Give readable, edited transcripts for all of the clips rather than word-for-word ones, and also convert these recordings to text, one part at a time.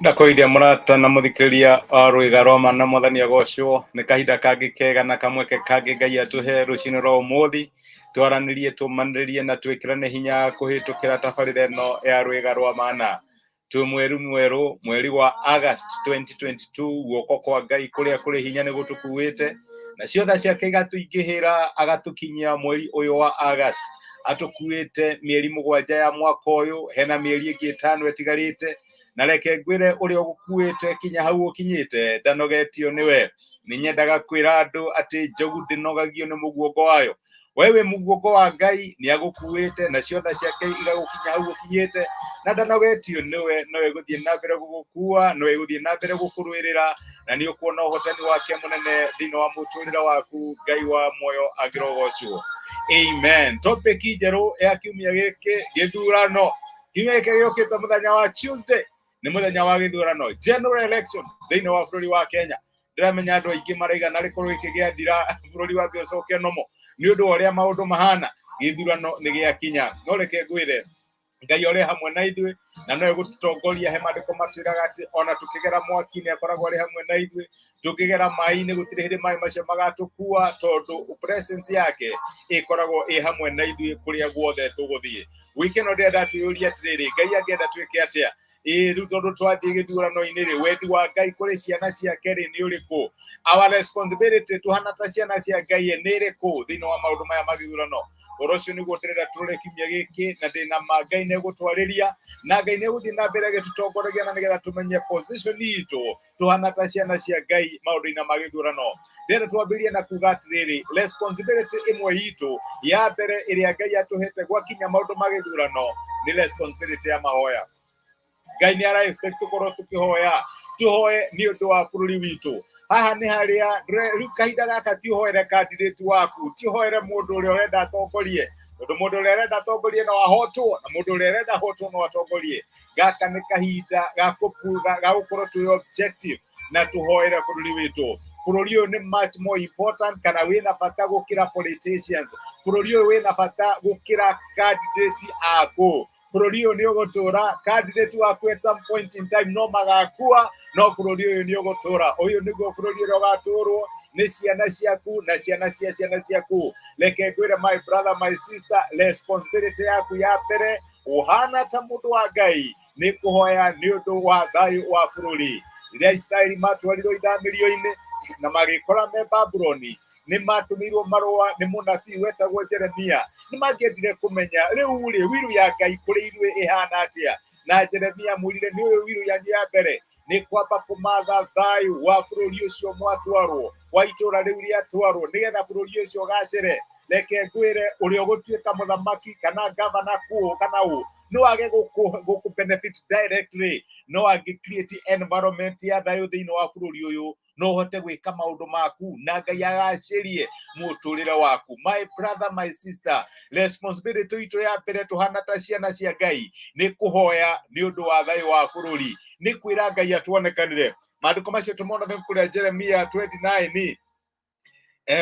Ndakũgeithia mũrata na mũthikĩrĩria wa rwĩga rwa ma na mwathani agocwo. Nĩ kahinda kangĩ kega na kamweke kangĩ Ngai atũhe rũcinĩ rwa ũmũthĩ, twaranĩrie, tũmanĩrĩrie na twĩkĩrane hinya kũhĩtũkĩra tabarĩra ĩno ya rwĩga rwa mana. Twĩ mweri mwerũ, mweri wa August 2022, guoko kwa Ngai kũrĩa kũrĩ hinya nĩ gũtũkuĩte, nacio tha ciake igatũingĩhĩra agatũkinyia mweri ũyũ wa August. Atũkuĩte mĩeri 7 ya mwaka ũyũ, hena mĩeri ĩngĩ 5 ĩtigarĩte, na reke ngwĩre ũrĩa ũgũkuĩte kinya hau ũkinyĩte ndanogetio nĩwe. Nĩ nyendaga kwĩra andũ atĩ njogu ndĩnogagio nĩ mũguongo wayo. We wĩ mũguongo wa Ngai, nĩ agũkuĩte nacio tha ciake igagũkinya hau ũkinyĩte, na ndanogetio nĩwe. No ĩgũthiĩ na mbere gũgũkua, no ĩgũthiĩ na mbere gũkũrũĩrĩra, na nĩ ũkuona ũhotani wake mũnene thĩinĩ wa mũtũrĩre waku. Ngai wa muoyo angĩrogocwo. Amen. Topic njerũ ya kiumia gĩkĩ, gĩthurano. Kiumia gĩkĩ gĩũkĩte mũthenya wa Tuesday nĩ mũthenya wa gĩthurano, general election thĩinĩ wa bũrũri wa Kenya. Ndĩramenya andũ aingĩ maraiga narĩ korwo gĩkĩ gĩathira bũrũri wambe ũcoke nomo nĩ ũndũ wa ũrĩa maũndũ mahana. Gĩthurano nĩ gĩakinya, no reke ngwĩre Ngai ũrĩ hamwe na ithuĩ na no egũtũtongoria. He maandĩko matwĩraga atĩ ona tũkĩgera mwaki nĩ akoragwo arĩ hamwe na ithuĩ, tũkĩgera maĩ-inĩ gũtirĩ hĩndĩ maĩ macio magatũkua, tondũ presence yake ĩkoragwo ĩ hamwe na ithuĩ kũrĩa guothe tũgũthiĩ. Wiki ĩno ndĩrenda twĩyũrie atĩrĩrĩ, Ngai angĩenda twĩke atĩa? Ĩĩ rĩu tondũ twathiĩ gĩthurano-inĩ rĩ, wendi wa Ngai kũrĩ ciana ciake rĩ nĩ ũrĩkũ? Our responsibility tũhana ta ciana cia Ngai nĩ ĩrĩkũ thĩinĩ wa maũndũ maya ma gĩthurano? Ũhoro ũcio nĩguo ndĩrenda tũrore kiumia gĩkĩ, na ndĩna ma Ngai nĩ egũtwarĩria, na Ngai nĩ egũthiĩ na mbere agĩtũtongoragia, na nĩgetha tũmenye position itũ tũhana ta ciana cia Ngai maũndũ-inĩ ma gĩthurano. Ndĩrenda twambĩrĩrie na kuga atĩrĩrĩ, responsibility ĩmwe itũ ya mbere ĩrĩa Ngai atũhete gwakinya maũndũ ma gĩthurano nĩ responsibility ya mahoya. Ngai nĩ ara expect tũkorwo tũkĩhoya, tũhoye nĩ ũndũ wa bũrũri witũ. Haha nĩ harĩa rĩu kahinda gaka ti ũhoere candidate waku, ti ũhoere mũndũ ũrĩa ũrenda atongorie, tondũ mũndũ ũrĩa ũrenda atongorie no ahotwo, na mũndũ ũrĩa ũrenda ahotwo no atongorie. Gaka nĩ kahinda ga gũkorwo twĩ objective na tũhoere bũrũri witũ. Bũrũri ũyũ nĩ much more important kana wĩna bata gũkĩra politicians. Bũrũri ũyũ wĩna bata gũkĩra candidate aku. Bũrũri ũyũ nĩ ũgũtũra, candidate waku at some point in time no magakua, no bũrũri ũyũ nĩ ũgũtũra. Ũyũ nĩguo bũrũri ũrĩa ũgatũrwo nĩ ciana ciaku na ciana cia ciana ciaku. Reke ngwĩre, my brother, my sister, responsibility yaku ya mbere ũhana ta mũndũ wa Ngai nĩ kũhoya nĩ ũndũ wa thayũ wa bũrũri. Rĩrĩa Isiraeli matwarirwo ithamĩrio-inĩ na magĩkora me Babuloni, nĩ matũmĩirwo marũa nĩ mũnabii wetagwo Jeremia. Nĩ mangĩendire kũmenya rĩu rĩ wiru ya Ngai kũrĩ ithuĩ ĩhana atĩa, na Jeremia amwĩrire nĩ ũyũ wiru yanyu ya mbere nĩ kwamba kũmatha thayũ wa bũrũri ũcio mwatwarwo, wa itũũra rĩu rĩatwarwo, nĩgetha bũrũri ũcio ũgacĩre. Reke ngwĩre, ũrĩa ũgũtuĩka mũthamaki kana gavana kũũ kana ũ no age gũkũ benefit directly, no angĩ create environment ya thayũ thĩinĩ wa bũrũri ũyũ, no ũhote gwĩka maũndũ maku na Ngai agacĩrie mũtũrĩre waku. My brother, my sister, responsibility itũ ya mbere tũhana ta ciana cia Ngai nĩ kũhoya nĩ ũndũ wa thayũ wa bũrũri, nĩ kwĩra Ngai atuonekanĩre. Maandĩko macio tũmona kũrĩa Jeremia 29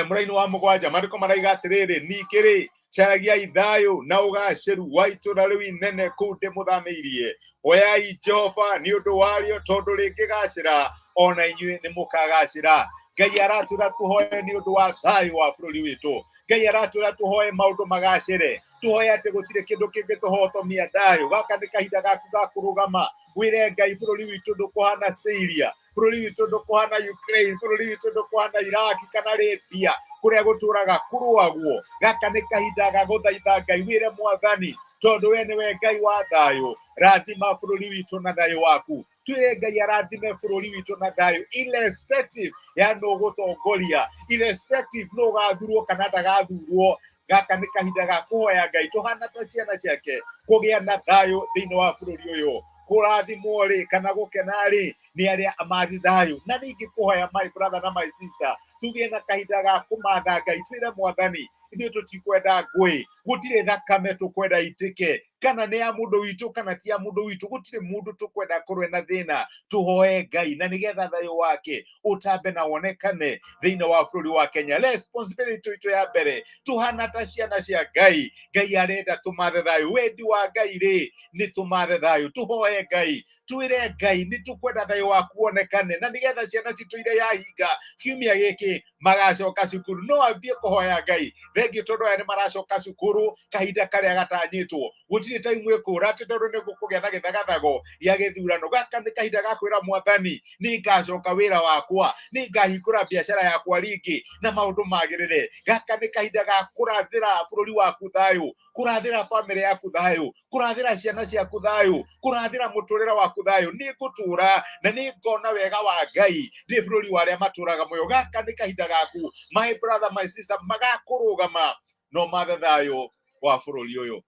mũraini wa 7. Maandĩko maraiga atĩrĩrĩ, ningĩ rĩ, caragiai thayũ na ũgacĩru wa itũũra rĩu inene kũu ndĩmũthamĩirie, hoyai Jehova nĩ ũndũ warĩo, tondũ rĩngĩgacĩra ona inyuĩ nĩ mũkagacĩra. Ngai aratwĩra tũhoe nĩ ũndũ wa thayũ wa bũrũri witũ. Ngai aratwĩra tũhoe maũndũ magacĩre, tũhoe atĩ gũtirĩ kĩndũ kĩngĩtũhotomia thayũ. Gaka nĩ kahinda gaku ga kũrũgama wĩre Ngai bũrũri witũ ndũkũhana Syria, bũrũri witũ ndũkũhana Ukraine, bũrũri witũ ndũkũhana Iraq kana Libya kũrĩa gũtũraga kũrũagwo. Gaka nĩ kahinda ga gũthaitha Ngai, wĩre Mwathani, tondũ we nĩwe Ngai wa thayũ, rathima bũrũri witũ na thayũ waku. Twĩre Ngai arathime bũrũri witũ na thayũ irrespective ya nũ gũtongoria, irrespective nũ ũgathurwo kana ndagathurwo. Gaka nĩ kahinda ga kũhoya Ngai tũhana ta ciana ciake kũgĩa na thayũ thĩinĩ wa bũrũri ũyũ. Kũrathimwo rĩ kana gũkena rĩ nĩ arĩa amathi thayũ. Na ningĩ kũhoya, my brother na my sister, tũgĩe na kahinda ga kũmatha Ngai, twĩre Mwathani ithuĩ tũtikwenda ngũĩ, gũtirĩ thakame tũkwenda itĩke. Kana nĩ ya mũndũ witũ kana ti ya mũndũ witũ, gũtirĩ mũndũ tũkwenda akorwo na thĩna. Tũhoe Ngai na nĩgetha thayũ wake ũtambe na wonekane thĩinĩ wa bũrũri wa Kenya. Responsibility itũ ya mbere, tũhana ta ciana cia Ngai, Ngai arenda tũmathe thayũ. Wendi wa Ngai rĩ, nĩ tũmathe thayũ. Tũhoe Ngai, twĩre Ngai nĩ tũkwenda thayũ waku wonekane, na nĩgetha ciana citũ iria yahinga kiumia gĩkĩ magacoka cukuru, no ambie kũhoya Ngai thengiũ, tondũ aya nĩ maracoka cukuru kahinda karĩa gatanyĩtwo. Gũtirĩ taimu ĩkũra atĩ tondũ nĩ gũkũgĩa na gĩthagathago gĩa gĩthurano. Gaka nĩ kahinda ga kwĩra Mwathani, nĩ ngacoka wĩra wakwa, nĩ ngahingũra biacara yakwa rĩngĩ na maũndũ magĩrĩre. Gaka nĩ kahinda ga kũrathĩra bũrũri waku thayũ, kũrathĩra bamĩrĩ yaku thayũ, kũrathĩra ciana ciaku thayũ, kũrathĩra mũtũrĩre waku thayũ. Nĩ ngũtũra na nĩ ngona wega wa Ngai ndĩ bũrũri wa arĩa matũraga muoyo. Gaka nĩ kahinda gaku, my brother, my sister, magakũrũgama no mathe thayũ wa bũrũri ũyũ.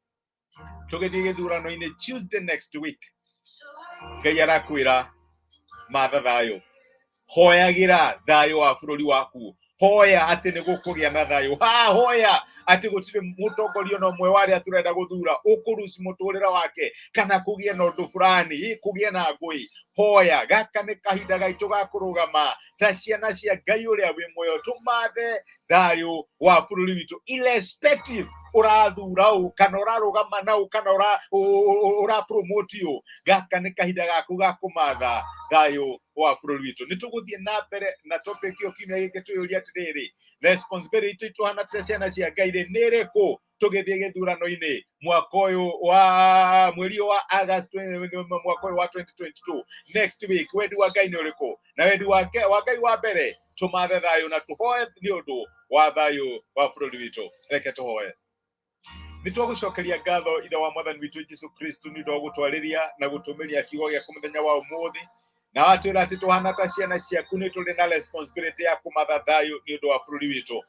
Tũgĩthiĩ gĩthurano-inĩ Tuesday next week, Ngai arakwĩra matha thayũ, hoyagĩra thayũ wa bũrũri waku, hoya atĩ nĩ gũkũgĩa na thayũ. Ha hoya atĩ gũtirĩ mũtongoria ona ũmwe wa arĩa tũrenda gũthura ũkũruci mũtũrĩre wake kana kũgĩe na ũndũ fulani, kũgĩe na ngũĩ. Hoya, gaka nĩ kahinda gaitũ ga kũrũgama ta ciana cia Ngai ũrĩa wĩ muoyo, tũmathe thayũ wa bũrũri witũ, irrespective ũrathura ũ kana ũrarũgama na ũ kana ũra promote ũ. Gaka nĩ kahinda gaku ga kũmatha thayũ wa bũrũri witũ. Nĩ tũgũthiĩ na mbere na topic ĩyo kiumia gĩkĩ, twĩyũria atĩrĩrĩ, responsibility tũhana ta ciana cia Ngai rĩ, nĩ ĩrĩkũ tũgĩthiĩ gĩthurano-inĩ mwaka ũyũ wa mweri wa August mwaka ũyũ wa 2022, next week? Wendi wa Ngai nĩ ũrĩkũ? Na wendi wa Ngai wa mbere, tũmathe thayũ na tũhoe nĩ ũndũ wa thayũ wa bũrũri witũ. Reke tũhoe. Nĩ twagũcokeria ngatho, Ithe wa Mwathani witũ Jesu Kristo, nĩ ũndũ wa gũtwarĩria na gũtũmĩria kiugo gĩaku mũthenya wa ũmũthĩ, na watwĩra atĩ tũhana ta ciana ciaku nĩ tũrĩ na responsibility ya kũmatha thayũ nĩ ũndũ wa bũrũri witũ.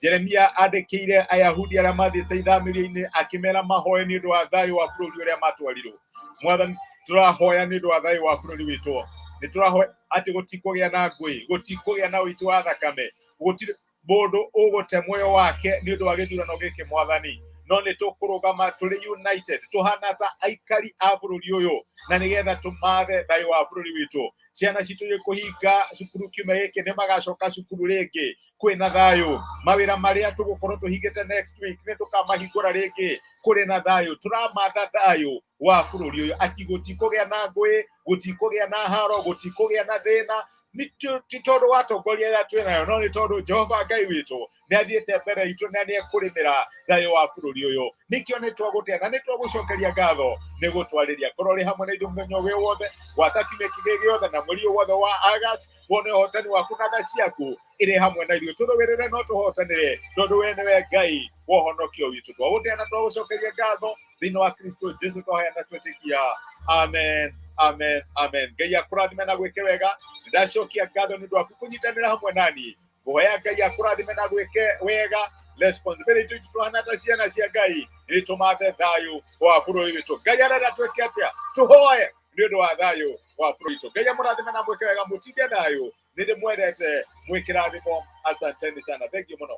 Jeremia andĩkĩire Ayahudi arĩa mathiĩte ithamĩrio-inĩ akĩmera mahoe nĩ ũndũ wa thayũ wa bũrũri ũrĩa matwarirwo. Mwathani, tũrahoya nĩ ũndũ wa thayũ wa bũrũri witũ. Nĩ tũrahoya atĩ gũtikũgĩa na ngũĩ, gũtikũgĩa na ũiti wa thakame, gũtirĩ mũndũ ũgũte muoyo wake nĩ ũndũ wa gĩthurano gĩkĩ, Mwathani, no nĩ tũkũrũgama tũrĩ united, tũhana ta aikari a bũrũri ũyũ, na nĩgetha tũmathe thayũ wa bũrũri witũ. Ciana citũ irĩ kũhinga cukuru kiumia gĩkĩ nĩ magacoka cukuru rĩngĩ kwĩna thayũ. Mawĩra marĩa tũgũkorwo tũhingĩte next week nĩ tũkamahingũra rĩngĩ kũrĩ na thayũ. Tũramatha thayũ wa bũrũri ũyũ, ati gũtikũgĩa na ngũĩ, gũtikũgĩa na haro, gũtikũgĩa na thĩna. Nĩ ti tondũ wa atongoria arĩa twĩ nayo, no nĩ tondũ Jehova Ngai witũ nĩ athiĩte mbere itũ na nĩ ekũrĩmĩra thayũ wa bũrũri ũyũ. Nĩkĩo nĩ twagũtĩa na nĩ twagũcokeria ngatho nĩ gũtwarĩria. Korwo ũrĩ hamwe na ithuĩ mũthenya ũyũ wothe, gwata kiumia kĩngĩ gĩothe na mweri ũyũ wothe wa August, wone ũhotani waku na tha ciaku ĩrĩ hamwe na ithuĩ. Tũrũĩrĩre no tũhotanĩre, tondũ we nĩwe Ngai wa ũhonokio witũ. Twagũtĩa na twagũcokeria ngatho thĩinĩ wa Kristo Jesu twahoya na twetĩkia. Amen, amen, amen. Ngai akũrathime na gwĩke wega. Ndacokia ngatho nĩ ũndũ waku kũnyitanĩra hamwe nani kũhoya Ngai akũrathime na gwĩke wega. Responsibility itũ tũhana ta ciana cia Ngai nĩ tũmathe thayũ wa bũrũri witũ. Ngai arenda twĩke atĩa? Tũhoe nĩ ũndũ wa thayũ wa bũrũri witũ. Ngai amũrathime na mwĩke wega, mũtinde thayũ. Nĩ ndĩmwendete, mwĩkĩrathimo. Asanteni sana, thank you mũno.